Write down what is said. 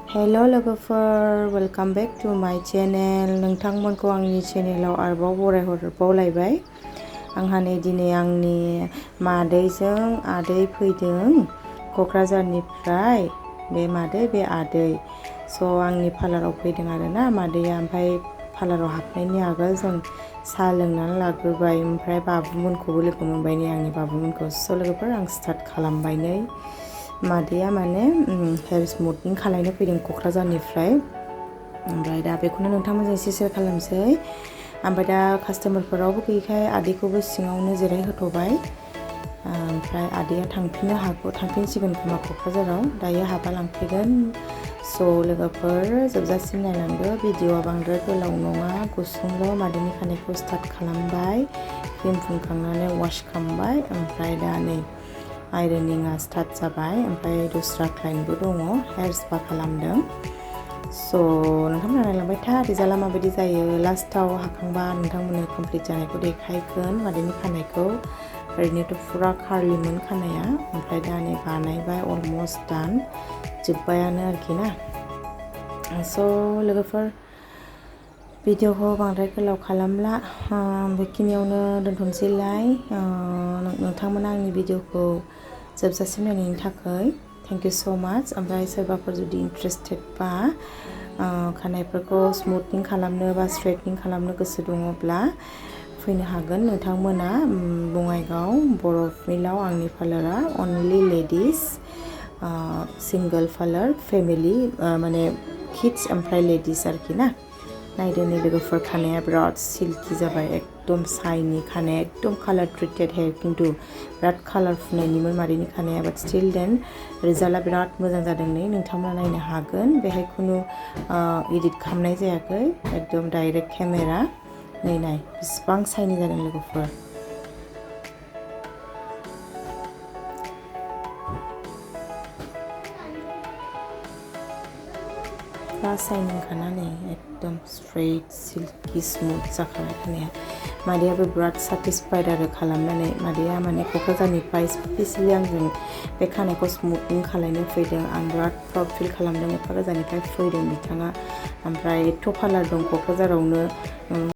Hello लोगोफोर, welcome back to माय channel. नोंथांमोनखौ आंनि चेनेलाव आरोबाव बरायहरबावलायबाय। आंहा नै दिनै आंनि मादैजों आदै फैदों क'क्राझारनिफ्राय। बे मादै बे आदै आंनि पार्लाराव फैदों आरोना मादैया। ओमफ्राय पार्लाराव हाबनायनि आगोल जों साहा लोंनानै लाग्रोबाय। ओमफ्राय बाबुमोनखौबो लोगो मोनबाय नै आंनि बाबुमोनखौ। लोगोफोर आं स्टार्ट खालामबाय नै। मादैया माने हेयार स्मुथनिं खालामनो फैदों क'क्राझारनिफ्राय। ओमफ्राय दा बेखौनो नोंथांमोनजों एसे शेयार खालामसै। ओमफ्राय दा कास्टमारफोरावबो गैयैखाय आदैखौबो सिङावनो जिरायहोथ'बाय। ओमफ्राय आदैया थांफिनसिगोन खोमा क'क्राझाराव, दायो हाबा लांफैगोन। लोगोफोर जोबजासिम नायलांदो। भिडिअआ बांद्राय गोलाव नङा, गुसुंल'। मादैनि खानायखौ स्टार्ट खालामबाय, क्रिम फुनखांनानै वाश खालामबाय। ओमफ्राय दा नै आयरनिंआ स्टार्ट जाबाय। ओमफ्राय दस्रा क्लाइन्टबो दङ, हेयार स्पा खालामदों। नोंथांमोना नायलांबाय था रिजाल्टआ माबायदि जायो। लास्टाव हाखांबा नोंथांमोननो कमप्लिट जानायखौ देखायगोन मादैनि खानायखौ। ओरैनोथ' फुरा कार्लिमोन खानाया। ओमफ्राय दा नै बानायबाय, अलमस्ट दान, जोब्बायानो आरोखि ना। लोगोफोर भिडिअखौ बांद्राय गोलाव खालामला, बेखिनियावनो दोनथ'नोसैलाय। नोंथांमोना आंनि भिडिअखौ जोबजासिम नायनायनि थाखाय थेंक इउ स' माच। ओमफ्राय सोरबाफोर जुदि इन्टारेस्टेडबा खानायफोरखौ स्मुथनिं खालामनो बा स्ट्रेटनिं खालामनो गोसो दङब्ला फैनो हागोन नोंथांमोना। बङाइगाव बर' मिलाव आंनि पार्लारा अनलि लेडिस, सिंगोल पार्लार, फेमिलि, माने किड्स ओमफ्राय लेडिस आरोखि ना। नायदो नै लोगोफोर, खानाया बिराद सिल्कि जाबाय, एकदम साइनि खानाया, एकदम कालार ट्रिटेड हेयार। खिन्थु बिराद कालार फुननायनिमोन मादैनि खानाया, बाट स्टिल देन रिजाल्टआ बिराद मोजां जादों। नै नोंथांमोना नायनो हागोन, बेहाय खुनु इडिट खालामनाय जायाखै, एकदम डाइरेक्ट केमेरा। नै नाय बिसिबां साइनि जादों लोगोफोर। फुरा साइनिं खाना नै एकदम स्ट्रेट सिल्कि स्मुथ जाखाबाय खानाया। मादैयाबो बिराद सेटिसफाइड आरो खालामनानै। मादैया माने क'क्राझारनिफ्राय स्पेसियेलि आंजों बे खानायखौ स्मुथनिं खालामनो फैदों। आं बिराद प्राउड फिल खालामदों, क'क्राझारनिफ्राय फैदों बिथाङा। ओमफ्राय एथ' पार्लार दं क'क्राझारावनो।